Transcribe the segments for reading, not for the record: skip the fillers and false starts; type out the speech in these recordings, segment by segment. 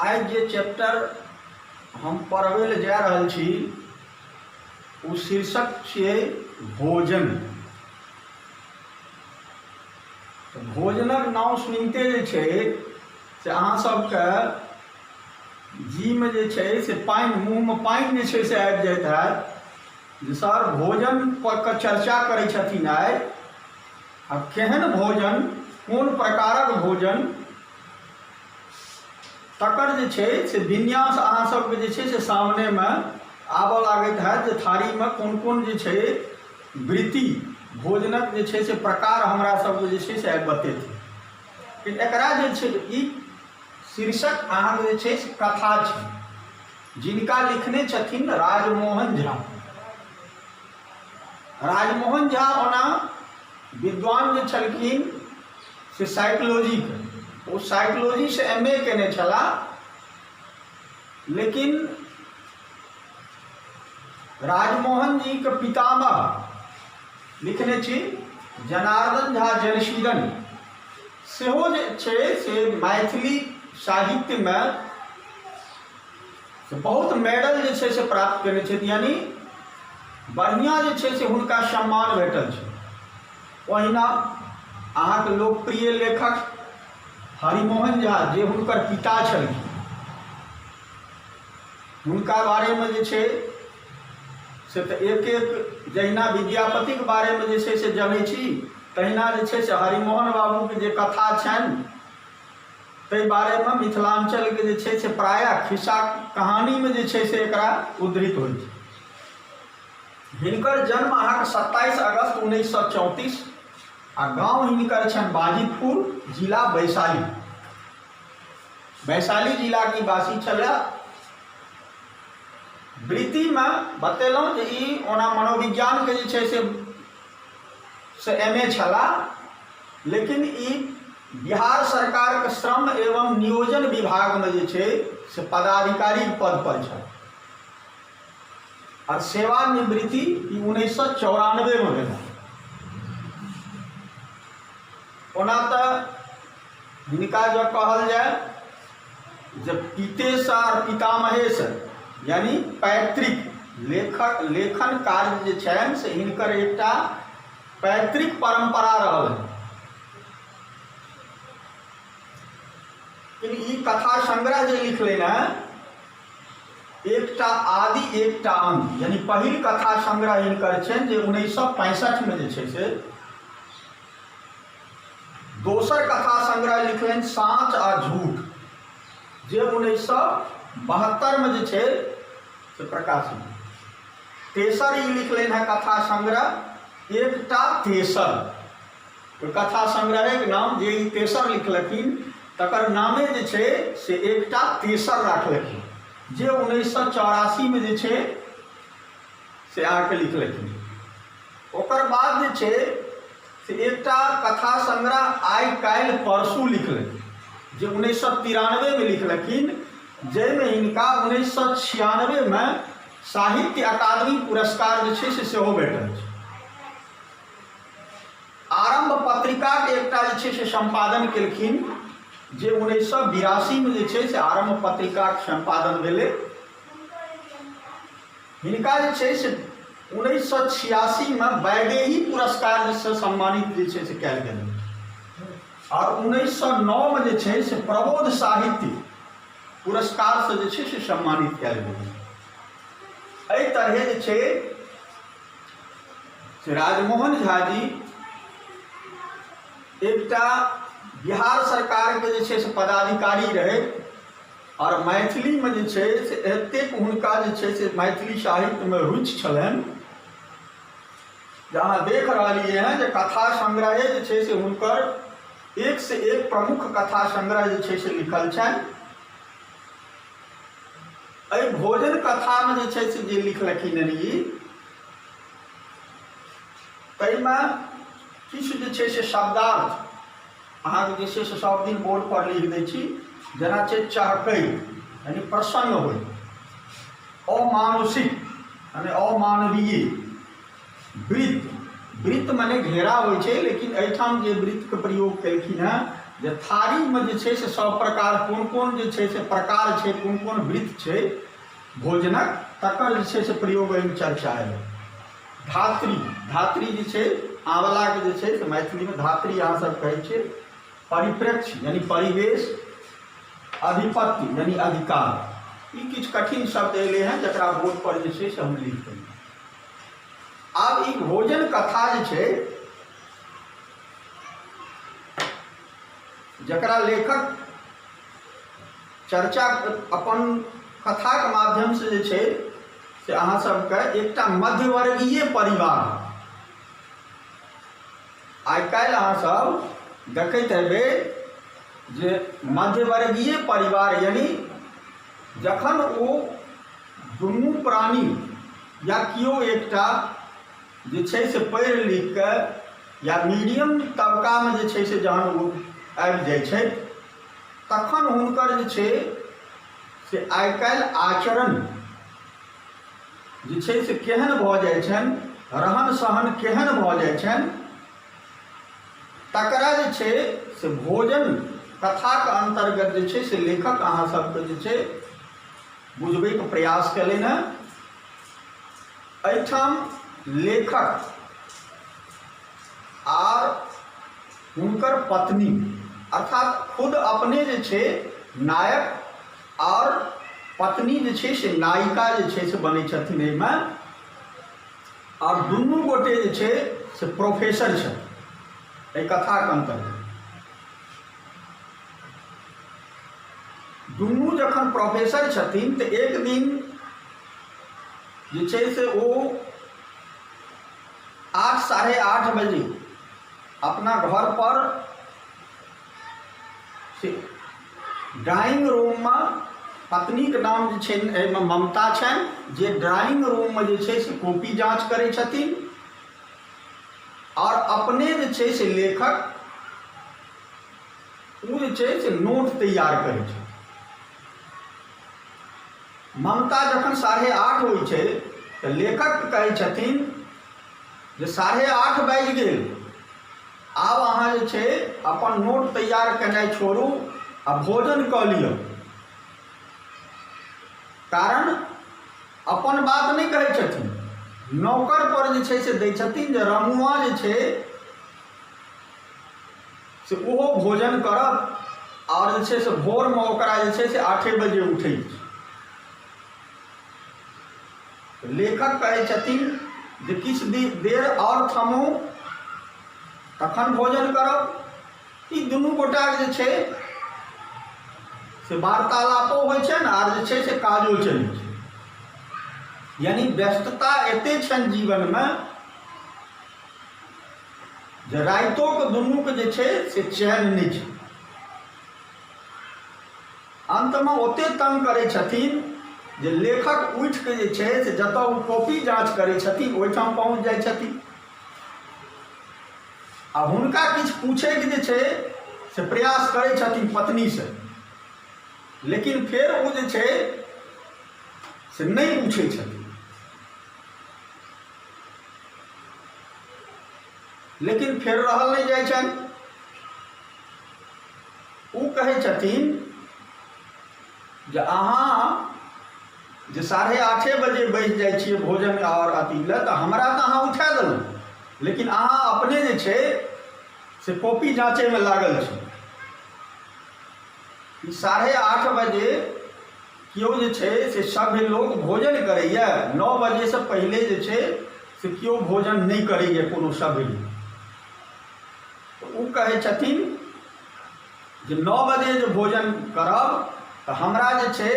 आइ जे चैप्टर हम पढ़बै लए जा रहल छी ओ शीर्षक छियै भोजन। तऽ भोजनक नाम सुनिते जे छै से अहाँ सबके जीमे जे छै से पानि मुँहमे पानि जे छै से आबि जाइत हैत जे सर भोजन पर के चर्चा करै छथिन आइ। आ केहन भोजन, कोन प्रकारक भोजन, तकर जे छै से विन्यास अहाँ सबके जे छै से सामनेमे आबऽ लागैत हैत जे थारीमे कोन कोन जे छै वृत्ति भोजनक जे छै से प्रकार हमरा सबके जे छै से आइ बतेथिन। लेकिन एकरा जे छै ई शीर्षक अहाँके जे छै से कथा छै, जिनका लिखने छथिन राजमोहन झा। राजमोहन झा ओना विद्वान जे छलखिन से साइकोलॉजीके, ओ साइकोलॉजीसँ एम ए केने छलाह, लेकिन राजमोहन जीके पितामह लिखने छी जनार्दन झा जनसीदन सेहो जे छै से मैथिली साहित्यमे से बहुत मेडल जे छै से प्राप्त केने छथि, यानी बढ़िआँ जे छै से हुनका सम्मान भेटल छै। ओहिना अहाँके लोकप्रिय लेखक हरिमोहन झा जे हुनकर पिता छलखिन, हुनका बारेमे जे छै से तऽ एक एक जहिना विद्यापतिके बारेमे जे छै से जनै छी, तहिना जे छै से हरिमोहन बाबूके जे कथा छनि ताहि बारेमे मिथिलाञ्चलके जे छै से प्रायः खिस्सा कहानीमे जे छै से एकरा उद्धृत होइ छै। हिनकर जन्म अहाँके 27 अगस्त 1934 आ गाँव हिनकर छनि बाजितपुर, जिला वैशाली, वैशाली जिलाके वासी छलै। वृत्तिमे बतेलहुँ जे ई ओना मनोविज्ञानके जे छै से एम ए छलाह, लेकिन ई बिहार सरकारके श्रम एवं नियोजन विभागमे जे छै से पदाधिकारी पद पर छल और सेवानिवृत्ति ई 1994 भेल। ओना तऽ हिनका जँ कहल जाय जे पितेसँ और पितामहेसँ यानी पैतृक लेखक लेखन कार्य जे छनि से हिनकर एकटा पैतृक परम्परा रहल है। लेकिन ई कथा संग्रह जे लिखलनि हेँ एकटा आदि एकटा अंत, यानी पहिल कथा संग्रह हिनकर छनि जे 1965 जे छै से दोसर कथा संग्रह लिखलनि साँच आ झूठ जे 1972 जे छै से प्रकाशित। तेसर ई लिखलनि हेँ कथा संग्रह एकटा तेसर, ओहि कथा संग्रहेके नाम जे ई तेसर लिखलखिन तकर नामे जे छै से एकटा तेसर राखलखिन, जे 1984 जे छै से अहाँके लिखलखिन। ओकर बाद जे छै से एकटा कथा संग्रह आइ काल्हि परसू लिखलखिन जे 1993 लिखलखिन, जाहिमे हिनका 1996 साहित्य अकादमी पुरस्कार जे छै से सेहो भेटल छै। आरम्भ पत्रिकाके एकटा जे छै से सम्पादन केलखिन जे 1982 जे छै से आरम्भ पत्रिकाके सम्पादन भेलै। हिनका जे छै से 1986 वैदेही पुरस्कार से सम्मानित जे छै से कयल गेलै और 1909 जे छै से प्रबोध साहित्य पुरस्कारसँ जे छै से सम्मानित कयल गेलै। एहि तरहे जे छै से राजमोहन झा जी एकटा बिहार सरकारके जे छै से पदाधिकारी रहै और मैथिलीमे जे छै से एतेक हुनका जे छै से मैथिली साहित्यमे रुचि छलनि जे अहाँ देख रहलियै हँ जे कथा संग्रहे जे छै से हुनकर एक से एक प्रमुख कथा संग्रह जे छै से लिखल छनि। एहि भोजन कथामे जे छै से जे लिखलखिन हन ई, ताहिमे किछु जे छै से शब्दार्थ अहाँके जे छै से सब दिन बोर्ड पर लिख दै छी, जेना छै चहकै यानी प्रसन्न होइ, अमानुषिक यानी अमानवीय, वृत्त, वृत्त मने घेरा होइ छै, लेकिन एहिठाम जे वृत्तके प्रयोग केलखिन हँ जे थारीमे जे छै से सब प्रकार कोन कोन जे छै से प्रकार छै, कोन कोन वृत्त छै भोजनक, तकर जे छै से प्रयोग एहिमे चर्चा एलै। धात्री, धात्री जे छै आँवलाके जे छै से मैथिलीमे धात्री अहाँ सब कहै छियै। परिप्रेक्ष्य यानी परिवेश, अधिपत्य यानी अधिकार, ई किछु कठिन शब्द एलै हँ जकरा बोर्ड पर जे छै से हम लिख देलियै। आब ई भोजन कथा जे छै जकरा लेखक चर्चा अपन कथाके माध्यमसँ जे छै से अहाँ सबके एकटा मध्यवर्गीय परिवार, आइ काल्हि अहाँ सब देखैत हेबै जे मध्यवर्गीय परिवार यानी जखन ओ दुनू प्राणी या केओ एकटा जे छै से पढ़ि लिखि कऽ या मीडियम तबकामे जे छै से जहन ओ आबि जाइ छथि तखन हुनकर जे छै से आइ काल्हि आचरण जे छै से केहन भऽ जाइ छनि, रहन सहन केहन भऽ जाइ छनि, तकरा जे छै से भोजन कथाके अन्तर्गत जे छै से लेखक अहाँ सबके जे छै बुझबैके प्रयास केलनि हँ। एहिठाम लेखक आर हुनकर पत्नी अर्थात खुद अपने जे छै नायक आओर पत्नी जे छै से नायिका जे छै से बनै छथिन एहिमे, आओर दुनू गोटे जे छै से प्रोफेसर छथिन एहि कथाके अन्तर्गत। दुनू जखन प्रोफेसर छथिन तऽ एक दिन जे छै से ओ 8 8:30 बजे अपना घर पर से ड्राइंग रूममे, पत्नीके नाम जे छै एहिमे ममता छनि, जे ड्राइंग रूममे जे छै से कॉपी जाँच करै छथिन, आओर अपने जे छै से लेखक ओ जे छै से नोट तैयार करै छथिन। ममता जखन 8:30 होइ छै तऽ लेखक कहै छथिन जे 8:30 बाजि गेल, आब अहाँ जे छै अपन नोट तैयार केनाइ छोड़ू आ भोजन कऽ लिअ। कारण अपन बात नहि कहै छथिन, नौकर पर जे छै से दै छथिन जे रमुआ जे छै से ओहो भोजन करत आओर जे छै से भोरमे ओकरा जे छै से 8 बजे उठै छै। लेखक कहै छथिन जे किछु देर आओर थमू तखन भोजन करब। ई दुनू गोटाके जे छै से वार्तालापो होइ छनि आर जे छै से काजो चलै छै। यानी व्यस्तता एते छनि जीवनमे जे रातिोके दुनूके जे छै से चैन नहि छै। अन्तमे ओते तंग करै छथिन जे लेखक उठिके जे छै से जतऽ ओ कॉपी जाँच करै छथिन ओहिठाम पहुँच जाइ छथिन आ हुनका किछु पूछैके जे छै से प्रयास करै छथिन पत्नीसँ, लेकिन फेर ओ जे छै से नहि पूछै छथिन। लेकिन फेर रहल नहि जाइ छनि, ओ कहै छथिन जे अहाँ जे 8:30 बजे बैस जाइ छियै भोजन आओर अथी लए, तऽ हमरा तऽ अहाँ उठा देलहुँ, लेकिन अहाँ अपने जे छै से कॉपी जाँचैमे लागल छी। ई 8:30 बजे केओ जे छै से सभ्य लोक भोजन करैए, 9 बजेसँ पहिले जे छै से केओ भोजन नहि करैए कोनो सभ्य लोक। तऽ ओ कहै छथिन जे 9 बजे जे भोजन करब तऽ हमरा जे छै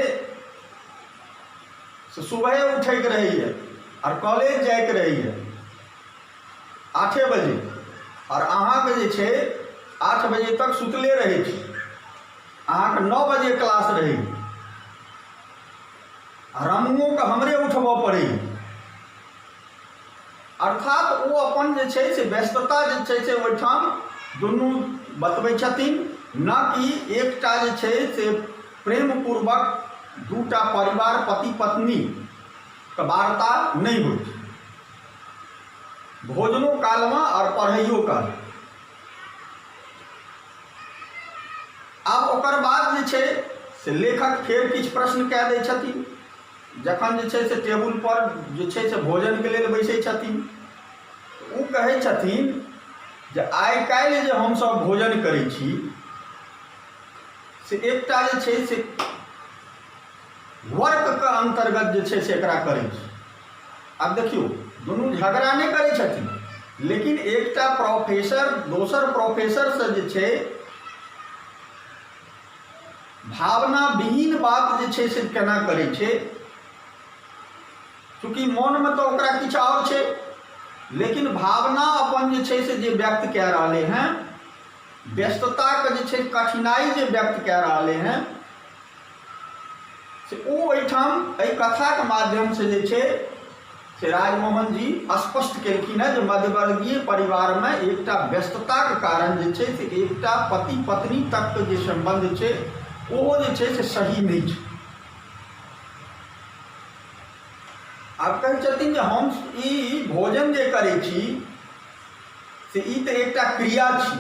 से सुबहे उठैके रहैए आओर कॉलेज जाइके रहैए 8 बजे, आओर अहाँके जे छै 8 बजे तक सुतले रहै छी, अहाँके 9 बजे क्लास रहैए, आ रमुओके हमरे उठबऽ पड़ैए। अर्थात ओ अपन जे छै से व्यस्तता जे छै से ओहिठाम दुनू बतबै छथिन, न कि एकटा जे छै से प्रेमपूर्वक दूटा परिवार पति पत्नीके वार्ता नहि होइ छै भोजनो कालमे आओर पढ़ैयो काल। आब ओकर बाद जे छै से लेखक फेर किछु प्रश्न कए दै छथिन। जखन जे छै से टेबुलपर जे छै से भोजनके लेल बैसै छथिन, ओ कहै छथिन जे आइ काल्हि जे हमसभ भोजन करै छी से एकटा जे छै से वर्कके अन्तर्गत जे छै से एकरा करै छी। आब देखियौ, दुनू झगड़ा नहि करै छथिन, लेकिन एकटा प्रोफेसर दोसर प्रोफेसरसँ जे छै भावना विहीन बात जे छै से केना करै छै। चूँकि मोनमे तऽ ओकरा किछु आओर छै, लेकिन भावना अपन जे छै से जे व्यक्त कए रहलै हँ, व्यस्तताके जे छै कठिनाइ जे व्यक्त कए रहलै हँ, से ओ ओहिठाम एहि कथाके माध्यमसँ जे छै से राजमोहन जी स्पष्ट केलखिन हेँ जे मध्यवर्गीय परिवारमे एकटा व्यस्तताके कारण जे छै से एकटा पति पत्नी तकके जे सम्बन्ध छै ओहो जे छै से सही नहि छै। आब कहै छथिन जे हम ई भोजन जे करै छी से ई तऽ एकटा क्रिया छी,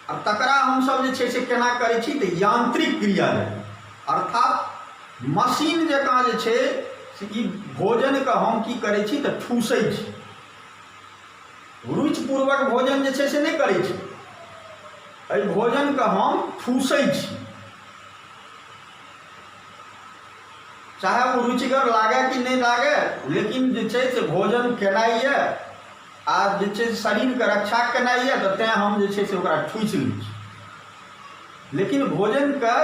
आ तकरा हमसभ जे छै से केना करै छी तऽ यांत्रिक क्रिया अर्थात मशीन जकाँ जे छै से ई भोजनके हम की करै छी तऽ ठूसै छी। रुचिपूर्वक भोजन जे छै से नहि करै छी, एहि भोजनके हम ठूसै छी, चाहे ओ रुचिगर लागए कि नहि लागए, लेकिन जे छै से भोजन केनाइ यऽ आ जे छै से शरीरके रक्षा केनाइ यऽ, तऽ तैँ हम जे छै से ओकरा ठूसि लै छी। लेकिन भोजनके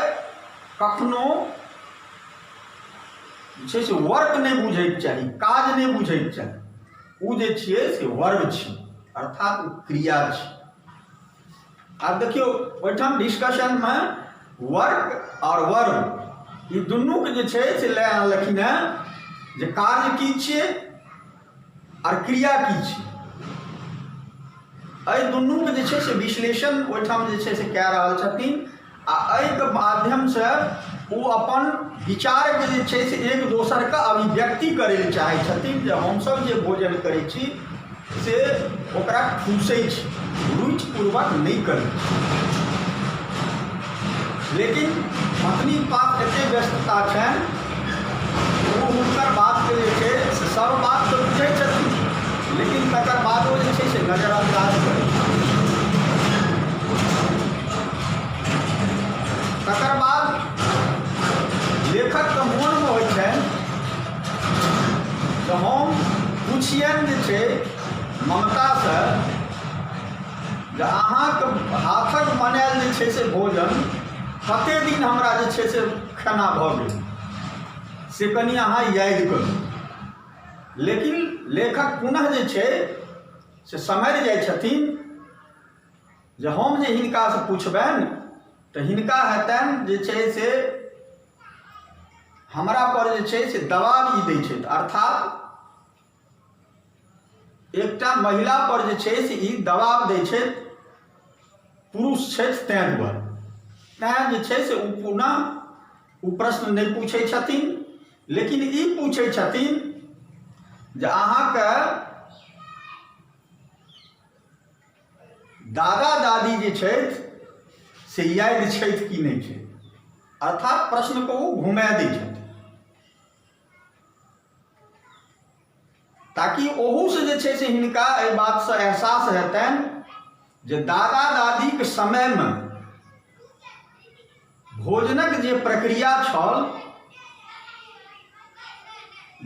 कखनो जे छै से वर्क नहि बुझैके चाही, काज नहि बुझैके चाही। ओ जे छियै से वर्ब छी, अर्थात ओ क्रिया छी। आब देखियौ, ओहिठाम डिस्कशनमे वर्क आओर वर्ब ई दुनूके जे छै से लए आनलखिन हेँ जे कार्य की छियै आओर क्रिया की छियै। एहि दुनूके जे छै से विश्लेषण ओहिठाम जे छै से कए रहल छथिन, आ एहिके माध्यमसँ ओ अपन विचारके जे छै से एक दोसरके अभिव्यक्ति करै लए चाहै छथिन जे हमसभ जे भोजन करै छी से ओकरा ठूसै छी, रुचिपूर्वक नहि करै छी। लेकिन पत्नीक पास एतेक व्यस्तता छनि, ओ हुनकर बातके जे छै से सब बात तऽ बुझै छथिन, लेकिन तकर बादो जे छै से नजरअन्दाज करै छथिन। तकर बाद लेखकके मोनमे होइ छनि जे हम पुछियनि जे छै ममतासँ जे अहाँके हाथक बनायल जे छै से भोजन कते दिन हमरा जे छै से खाना भऽ गेल से कनि अहाँ याद करू। लेकिन लेखक पुनः जे छै से सम्हरि जाइ छथिन जे हम जे हिनकासँ पुछबनि तऽ हिनका हेतनि जे छै से हमरा पर जे छै से दबाव ई दै छथि, अर्थात एकटा महिला पर जे छै से ई दबाव दै छथि, पुरुष छथि तैँ दुआरे। तैँ जे छै से ओ पुनः ओ प्रश्न नहि पूछै छथिन, लेकिन ई पूछै छथिन जे अहाँके दादा दादी जे छथि से याद छथि कि नहि छथि, अर्थात प्रश्नके ओ घुमा दै छथि ताकि ओहूसँ जे छै से हिनका एहि बातसँ एहसास हेतनि जे दादा दादीके समयमे भोजनक जे प्रक्रिया छल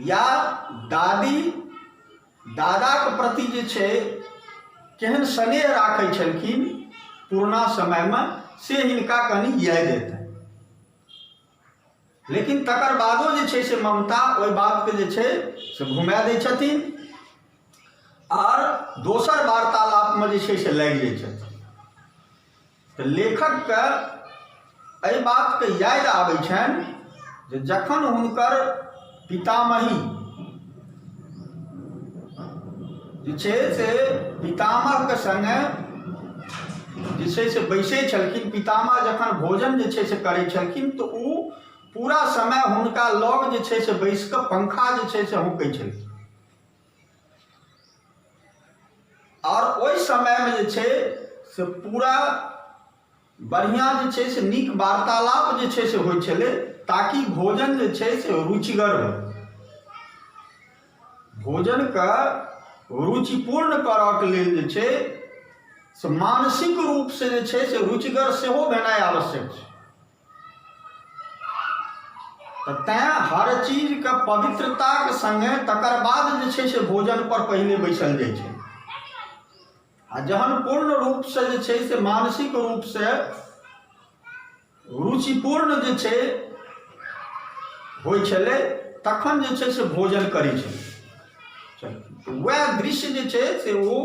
या दादी दादाके प्रति जे छै केहन स्नेह राखै छलखिन पुरना समयमे, से हिनका कनि याद एतनि। लेकिन तकर बादो जे छै से ममता ओहि बातके जे छै से घुमा दै छथिन आर दोसर वार्तालापमे जे छै से लागि जाइ छथिन। तऽ लेखकके एहि बातके याद आबै छनि जे जखन हुनकर पितामही जे छै से पितामहके सङ्गे जे छै से बैसै छलखिन, पितामह जखन भोजन जे छै से करै छलखिन तऽ ओ पूरा समय हुनका लग जे छै से बैस कऽ पंखा जे छै से हौंकै छलखिन। आओर ओहि समयमे जे छै से पूरा बढ़िआँ जे छै से नीक वार्तालाप जे छै से होइ छलै ताकि भोजन जे छै से रुचिगर हो। भोजनके रुचिपूर्ण करऽके लेल जे छै से मानसिक रूपसँ जे छै से रुचिगर सेहो भेनाइ आवश्यक छै। तऽ तैँ हर चीजके पवित्रताके सङ्गे तकर बाद जे छै से भोजनपर पहिले बैसल जाइ छै। आ जहन पूर्ण रूपसँ जे छै से मानसिक रूपसँ रुचिपूर्ण जे छै होइ छलै तखन जे छै से भोजन करै छलै। वएह दृश्य जे छै से ओ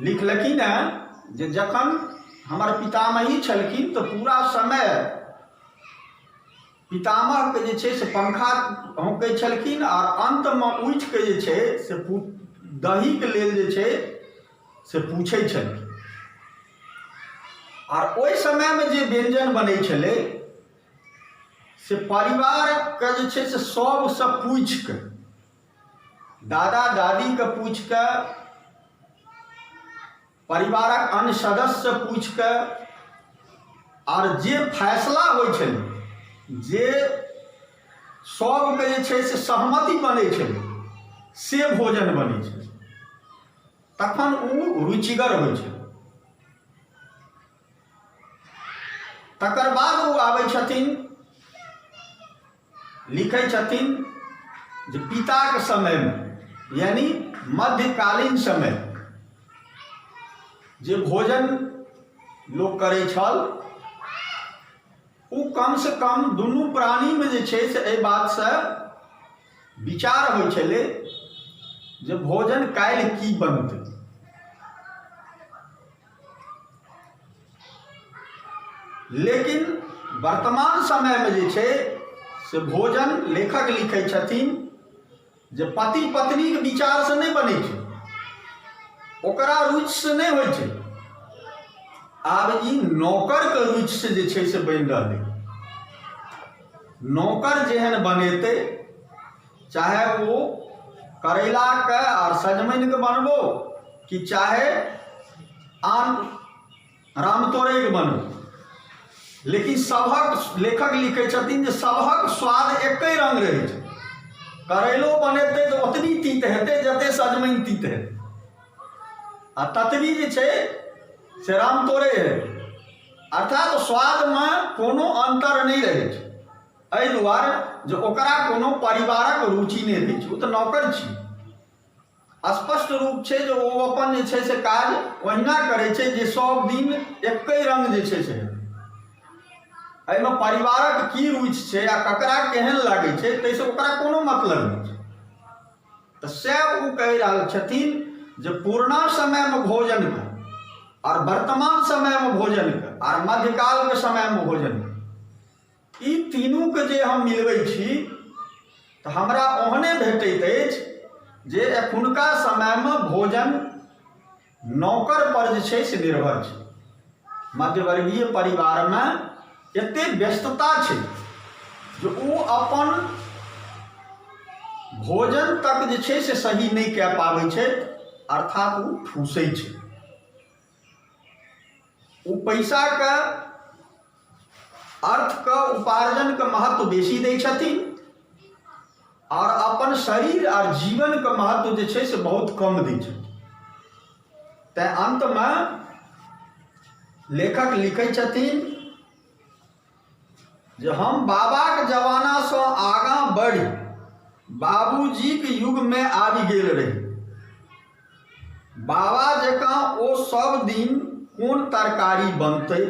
लिखलखिन हेँ जे जखन हमर पितामही छलखिन तऽ पूरा समय पितामहके जे छै से पंखा हौंकै छलखिन आओर अन्तमे उठिके जे छै से दहीके लेल जे छै से पूछै छलखिन। आर ओहि समयमे जे व्यञ्जन बनै छलै से परिवारके जे छै से सबसँ पूछिके, दादा दादीके पूछिके, परिवारक अन्य सदस्यसँ पूछिके आर जे फैसला होइ छलै, जे सबके जे छै से सहमति बनै छलै से भोजन बनै छलै, तखन ओ रुचिगर होइ छै। तकर बाद ओ आबै छथिन, लिखै छथिन जे पिताके समयमे यानि मध्यकालीन समय जे भोजन लोक करै छल ओ कमसँ कम दुनू प्राणीमे जे छै से एहि बातसँ विचार होइ छलै जे भोजन काल्हि की बनतै। लेकिन वर्तमान समयमे जे छै से भोजन लेखक लिखै छथिन जे पति पत्नीके विचारसँ नहि बनै छै, ओकरा रुचिसँ नहि होइ छै, आब ई नौकरके रुचिसँ जे छै से बनि रहलै। नौकर जेहन बनेतै, चाहे ओ करैलाके आओर सजमनिके बनबो कि चाहे आन रामतोरैके बनबो, लेकिन सभक लेखक लिखै छथिन जे सभक स्वाद एके रङ्ग रहै छै। करैलो बनेतै तऽ ओतबी तीत हेतै जते सजमनि तीत हेतै, आ ततबी जे छै से रामतोरै हेतै। अर्थात स्वादमे कोनो अन्तर नहि रहै छै, एहि दुआरे जे ओकरा कोनो परिवारक रुचि नहि रहै छै, ओ तऽ नौकर छी। स्पष्ट रूप छै जे ओ अपन जे छै से काज ओहिना करै छै जे सब दिन एके रङ्ग जे छै से हेतै। एहिमे परिवारक की रुचि छै आ ककरा केहन लागै छै ताहिसँ ओकरा कोनो मतलब नहि छै। तऽ सएह ओ कहि रहल छथिन जे पुरना समयमे भोजनके आओर वर्तमान समयमे भोजनके आओर मध्यकालके समयमे भोजनके ई तीनूके जे हम मिलबै छी तऽ हमरा ओहने भेटैत अछि जे एखुनका समयमे भोजन नौकरपर जे छै से निर्भर छै। मध्यवर्गीय परिवारमे एतेक व्यस्तता छै जे ओ अपन भोजन तक जे छै से सही नहि कए पाबै छै, अर्थात ओ ठूसै छै। ओ पैसाके अर्थके उपार्जनके महत्व बेसी दै छथिन आओर अपन शरीर आओर जीवनके महत्व जे छै से बहुत कम दै छथिन। तैँ अन्तमे लेखक लिखै छथिन जे हम बाबाके जमानासँ आगाँ बढ़ि बाबूजीके युगमे आबि गेल रही। बाबा जकाँ ओ सब दिन कोन तरकारी बनतै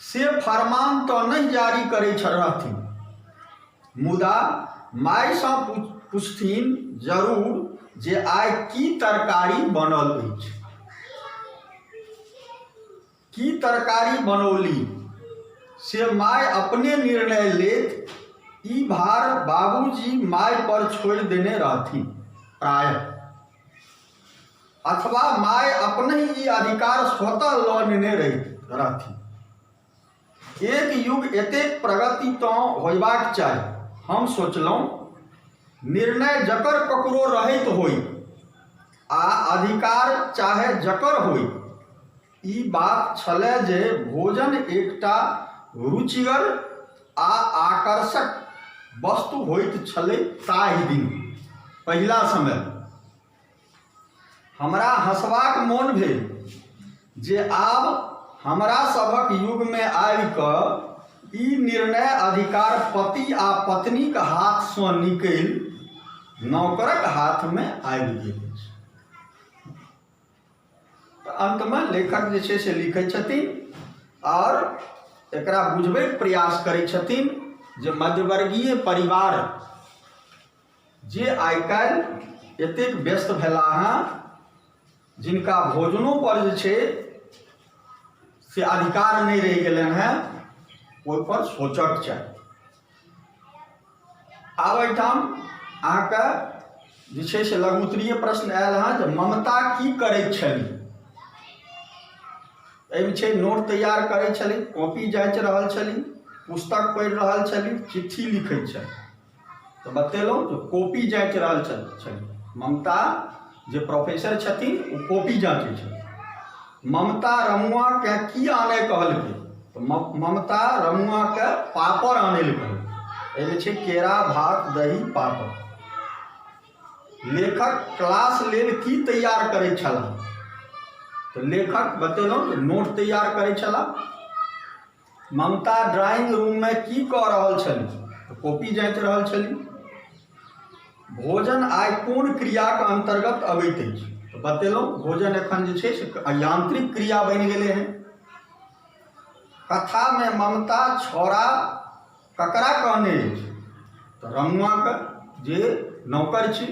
से फरमान तऽ नहि जारी करै रहथिन, मुदा मायसँ पुछथिन जरूर जे आइ की तरकारी बनल अछि, की तरकारी बनौली, से माय अपने निर्णय लेत। ई भार बाबूजी माय पर छोड़ि देने रहथिन प्रायः, अथवा माय अपनहि ई अधिकार स्वतः लऽ नेने रहथिन। एक युग एतेक प्रगति तँ होयबाक चाही, हम सोचलहुँ। निर्णय जकर ककरो रहैत होइ आ अधिकार चाहे जकर होइ, ई बात छलै जे भोजन एकटा रुचिगर आ आकर्षक वस्तु होइत छलै ताहि दिन पहिला समय हमरा हँसबाक मोन भेल जे आब हमरा सभक युगमे आबि कऽ ई निर्णय अधिकार पति आ पत्नीक हाथसँ निकलि नौकरक हाथमे आबि गेल अछि। तऽ अन्तमे लेखक जे छै से लिखै छथिन आओर एकरा बुझबैके प्रयास करै छथिन जे मध्यवर्गीय परिवार जे आइ काल्हि एतेक व्यस्त भेला हँ, जिनका भोजनोपर जे छै से अधिकार नहि रहि गेलनि हेँ, ओहिपर सोचक चाही। आब एहिठाम अहाँके जे छै से लघुत्तरीय प्रश्न आयल हँ जे ममता की करैत छली। एहिमे छै नोट तैयार करै छली, कॉपी जाँचि रहल छली, पुस्तक पढ़ि रहल छली, चिट्ठी लिखैत छली। तऽ बतेलहुँ जे कॉपी जाँचि रहल छली ममता, जे प्रोफेसर छथिन ओ कॉपी जाँचै छथिन। ममता रमुआके की आनय कहलकै? तऽ ममता रमुआके पापड़ आनय लए कहलकै। एहिमे छै केरा, भात, दही, पापड़। लेखक क्लास लेल की तैयार करै छलाह? तऽ लेखक बतेलहुँ जे नोट तैयार करै छलाह। ममता ड्राइंग रूममे की कऽ रहल छली? तऽ कॉपी जाँचि रहल छली। भोजन आइ कोन क्रियाके अन्तर्गत अबैत अछि? तऽ बतेलहुँ भोजन एखन जे छै से यांत्रिक क्रिया बनि गेलै हेँ। कथामे ममता छौड़ा ककरा कहने अछि? तऽ रमुआके, जे नौकर छी।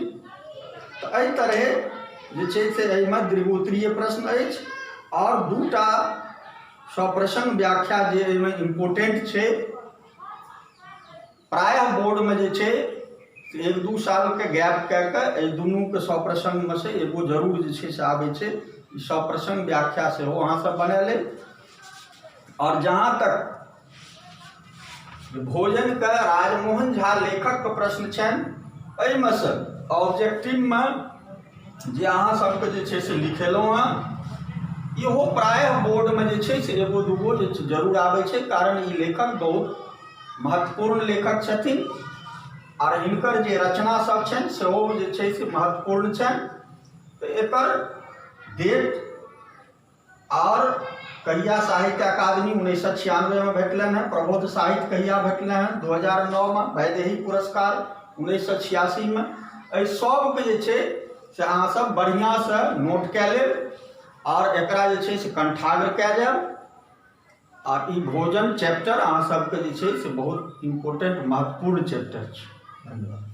तऽ एहि तरहे जे छै से एहिमे दीर्घोत्तरीय प्रश्न अछि आओर दूटा सप्रसङ्ग व्याख्या जे एहिमे इम्पोर्टेंट छै, प्रायः बोर्डमे जे छै से एक दू सालके गैप कए कऽ एहि दुनूके सप्रसङ्गमे से एगो जरूर जे छै से आबै छै। ई सप्रसङ्ग व्याख्या सेहो अहाँसभ बना लेब। आओर जहाँ तक भोजनके राजमोहन झा लेखकके प्रश्न छनि, एहिमे से ऑब्जेक्टिवमे जे अहाँ सबके जे छै से लिखेलहुँ हँ, इहो प्रायः बोर्डमे जे छै से एगो दूगो जे छै जरूर आबै छै, कारण ई लेखक बहुत महत्वपूर्ण लेखक छथिन आओर हिनकर जे रचना सब छनि सेहो जे छै से महत्वपूर्ण छनि। तऽ एकर डेट आओर कहिया साहित्य अकादमी 1996मे भेटलनि हेँ, प्रबोध साहित्य कहिया भेटलनि हेँ 2009मे, वैदेही पुरस्कार 1986मे, एहि सबके जे छै से अहाँसब बढ़िआँसँ नोट कए लेब आओर एकरा जे छै से कण्ठाग्र कए जायब। आ ई भोजन चैप्टर अहाँ सबके जे छै से बहुत इम्पोर्टेंट महत्वपूर्ण चैप्टर छै। धन्यवाद।